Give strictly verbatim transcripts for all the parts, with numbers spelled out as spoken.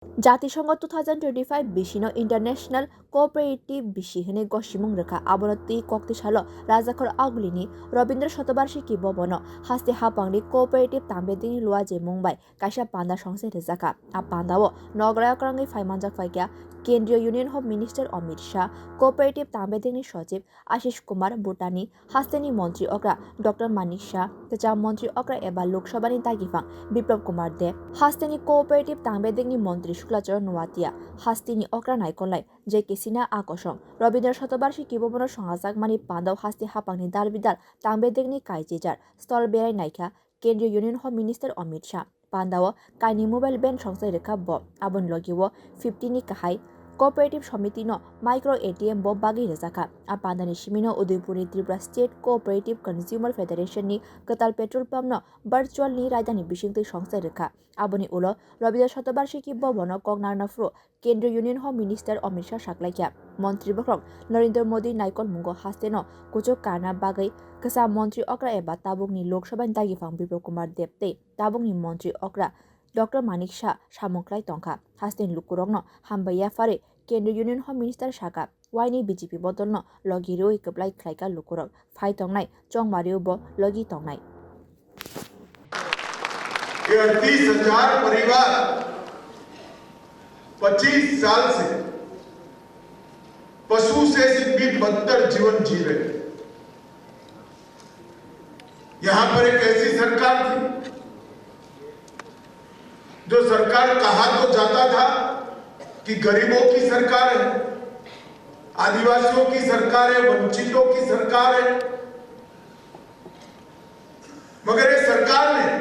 Jatisongo two thousand twenty-five bisino International Cooperative bisi hwnwi gosimung rwkha. Abono twi koktwi salo Rajakhor Agulini Rabindra Shatobarshiki Bhabono haste hapangni cooperative tangbedengni luajemung bai kaisa panda songchai rwjakha. A pandao nogra okrangwi phaimanjak phaikha Kendriya Union Home Minister Amit Shah, cooperative tangbedengni sochib Ashish Kumar Bhutani, hasteni montri okra Doctor Manik Shah, kwcham montri okra eba Lok Sabhani dagiphang Biplab Kumar Deb, hasteni cooperative tangbedengni montri Shukla Charan Noatia, hasteni okra naikolnai J K Sinha a kosong, Rabindra Shatobarshiki Bhabono songchajakmani pandao haste hapangni dalbidal tangbedengni kaichijar stall berai naikha Kendriya Union Home Minister Amit Shah. Pandao kainwi mobile van songchai rwkha bo. Aboni logio fifty ni kahai cooperative somiti no micro A T M bo bagwi rwjakha. A pandani simino Udaipurni Tripura State Cooperative Consumer Federation ni kwtal petrol pump no virtual ni raidani bisingtwi songchai rwkha. Aboni ulo Rabindra Shatobarshiki Bhabono kok narwna phuru Kendriya Union Home Minister Amit Shah saklaikha. Montri bokhorok Narendra Modi naikolmungo hasteno kuchuk karna bagwi kwcham montri okra eba tabukni Lok Sabhani dagiphang Biplab Kumar Deb tei tabukni montri okra Doctor Manik Shah samung klai tongkha. Hasteni lukurokno hambai yapharwi Kendriya Union Home Minister sakha, waini B J P bodolno logi rwui kwplai khlaikha lukurok. Phai tongnai chongmario bo logi tongnai. ये अड़तीस हजार परिवार पच्चीस साल से पशु से भी बदतर जीवन जी रहे हैं। यहाँ पर एक ऐसी सरकार थी, जो सरकार कहा तो जाता था कि गरीबों की सरकार है, आदिवासियों की सरकार है, वंचितों की सरकार है, मगर ये सरकार ने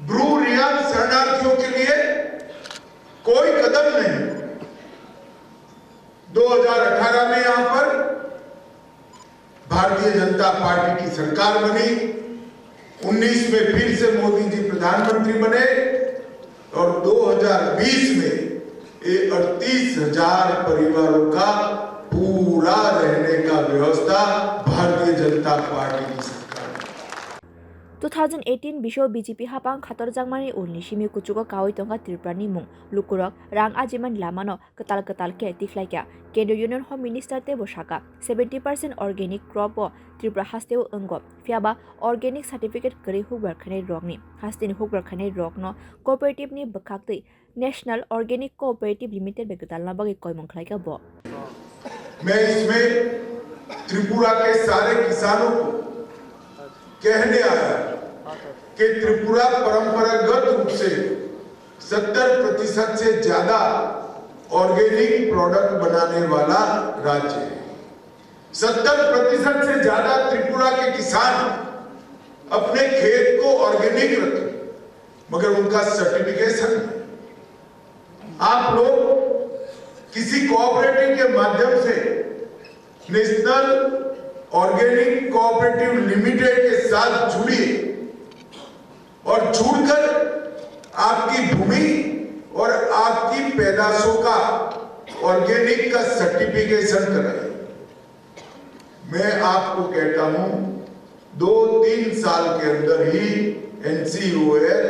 ब्रू रियांग शरणार्थियों के लिए कोई कदम नहीं। दो हज़ार अठारह में यहाँ पर भारतीय जनता पार्टी की सरकार बनी, उन्नीस में फिर से मोदी जी प्रधानमंत्री बने और दो हज़ार बीस में ये अड़तीस हज़ार परिवारों का पूरा रहने का व्यवस्था भारतीय जनता पार्टी की सरकार ने। Two thousand eighteen bisio B J P hapang khatorjakmani ulni simi kuchugo kaui tongkha Tripura ni mung. Lukurok rang ajimani lamano kwtal kwtal khe tikhlaikha. Kendriya Union Home Minister teibo sakha, seventy percent organic crop o Tripura hasteo wngo, phiyaba organic certificate kwrwi hukbar khainai rokni hasteni hukbar khainai rokno cooperative ni bwkhaktwi National Organic Cooperative Limited bai gwdalna bagwi koimung khlaikha bo. मैं इसमें त्रिपुरा के सारे किसानों को कहने आया कि त्रिपुरा परंपरागत रूप से सत्तर प्रतिशत से ज्यादा ऑर्गेनिक प्रोडक्ट बनाने वाला राज्य है। सत्तर प्रतिशत से ज्यादा त्रिपुरा के किसान अपने खेत को ऑर्गेनिक रखें, मगर उनका सर्टिफिकेशन नहीं। आप लोग किसी कोऑपरेटिव के माध्यम से नेशनल ऑर्गेनिक कोऑपरेटिव लिमिटेड के साथ जुड़िए और जुड़कर आपकी भूमि और आपकी पैदाशों का ऑर्गेनिक का सर्टिफिकेशन कराइए। मैं आपको कहता हूं, दो तीन साल के अंदर ही एनसीओएल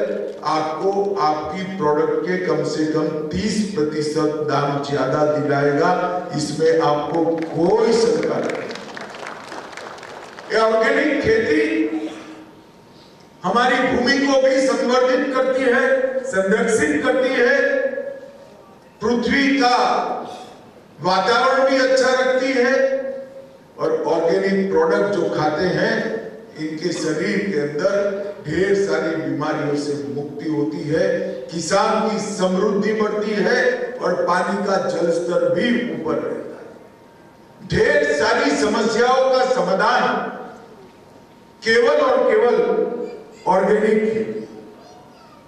आपको आपकी प्रोडक्ट के कम से कम तीस प्रतिशत दाम ज्यादा दिलाएगा, इसमें आपको कोई शंका नहीं। ये ऑर्गेनिक खेती हमारी भूमि को भी संवर्धित करती है, संरक्षित करती है, पृथ्वी का वातावरण भी अच्छा रखती है और ऑर्गेनिक प्रोडक्ट जो खाते हैं, इनके शरीर के अंदर ढेर सारी बीमारियों से मुक्ति होती है, किसान की समृद्धि बढ़ती है और पानी का जल स्तर भी ऊपर रहता है। ढेर सारी समस्याओं का समाधान केवल और केवल ऑर्गेनिक खेती।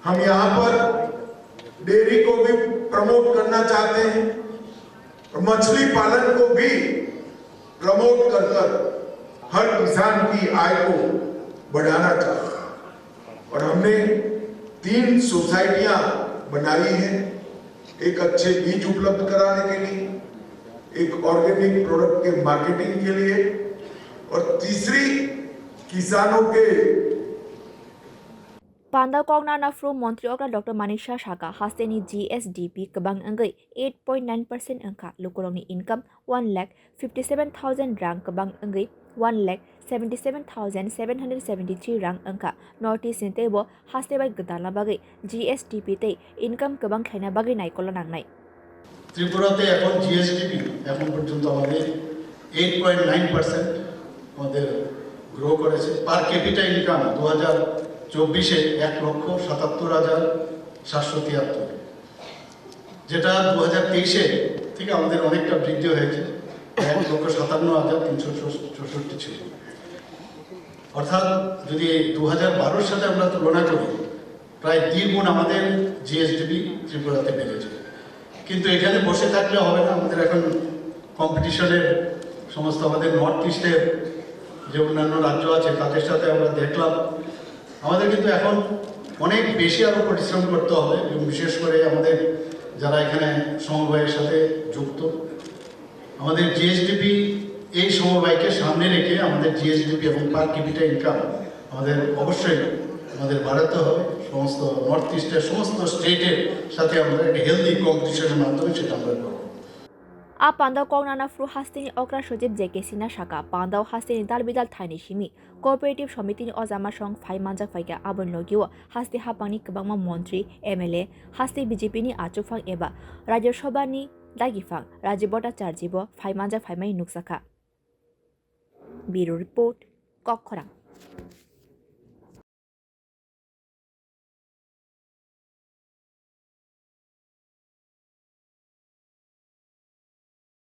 हम यहाँ पर डेयरी को भी प्रमोट करना चाहते हैं और मछली पालन को भी प्रमोट कर कर हर किसान की आय को बढ़ाना चाहते हैं। और हमने तीन सोसाइटियां बनाई हैं, एक अच्छे बीज उपलब्ध कराने के लिए, एक ऑर्गेनिक प्रोडक्ट के मार्केटिंग के लिए और तीसरी किसानों के Pandao kok nana phuru Montri okra Doctor Manik Saha sakha, hasteni G S D P kwbang wngwi eight point nine percent wngkha, lukurokni income one lakh fifty seven thousand rang kwbang wngwi one lakh seventy seven thousand seven hundred seventy three rang wngkha. North East ni teibo haste bai gwdalna bagwi G S D P tei income kwbang khlaina bagwi naikolna nangnai. ত্রিপুরাতে এখন জিএসডিপি এখন পর্যন্ত আমাদের eight point nine percent আমাদের গ্রো করেছে। পার capital income দু হাজার চব্বিশে এক লক্ষ সাতাত্তর হাজার সাতশো তিয়াত্তর, যেটা দু হাজার তেইশে থেকে আমাদের অনেকটা বৃদ্ধি হয়েছে, এক লক্ষ সাতান্ন হাজার তিনশো চৌষট্টি ছিল। অর্থাৎ যদি দু হাজার বারোর সাথে আমরা তুলনা করি, প্রায় দ্বিগুণ আমাদের জিএসডিপি ত্রিপুরাতে বেড়েছে। কিন্তু এখানে বসে থাকলে হবে না, আমাদের এখন কম্পিটিশনের সমস্ত আমাদের নর্থ ইস্টের যে অন্যান্য রাজ্য আছে তাদের সাথে আমরা দেখলাম, আমাদের কিন্তু এখন অনেক বেশি আরও পরিশ্রম করতে হবে এবং বিশেষ করে আমাদের যারা এখানে সমবায়ের সাথে যুক্ত, আমাদের জিএসডিপি এই সমবায়কে সামনে রেখে আমাদের জিএসডিপি এবং পার ক্যাপিটা ইনকাম আমাদের অবশ্যই আমাদের বাড়াতে হবে। সমস্ত নর্থ ইস্টের সমস্ত স্টেটের সাথে আমরা একটা হেলদি কম্পিটিশনের মাধ্যমে সেটা আমরা করবো। A pandao kok nana phuru hasteni okra sochib J K Sinha sakha, pandao hasteni dal bidal thaini simi cooperative somitini ojama song phai manjak phaikha, aboni logio haste hapangni kwbangma montri, M L A, haste B J P ni achukphang eba Rajya Sabha ni dagiphang Rajiv Bhattacharjee bo phai manjak phaimani nukjakha. Bureau Report, Kokkhorang.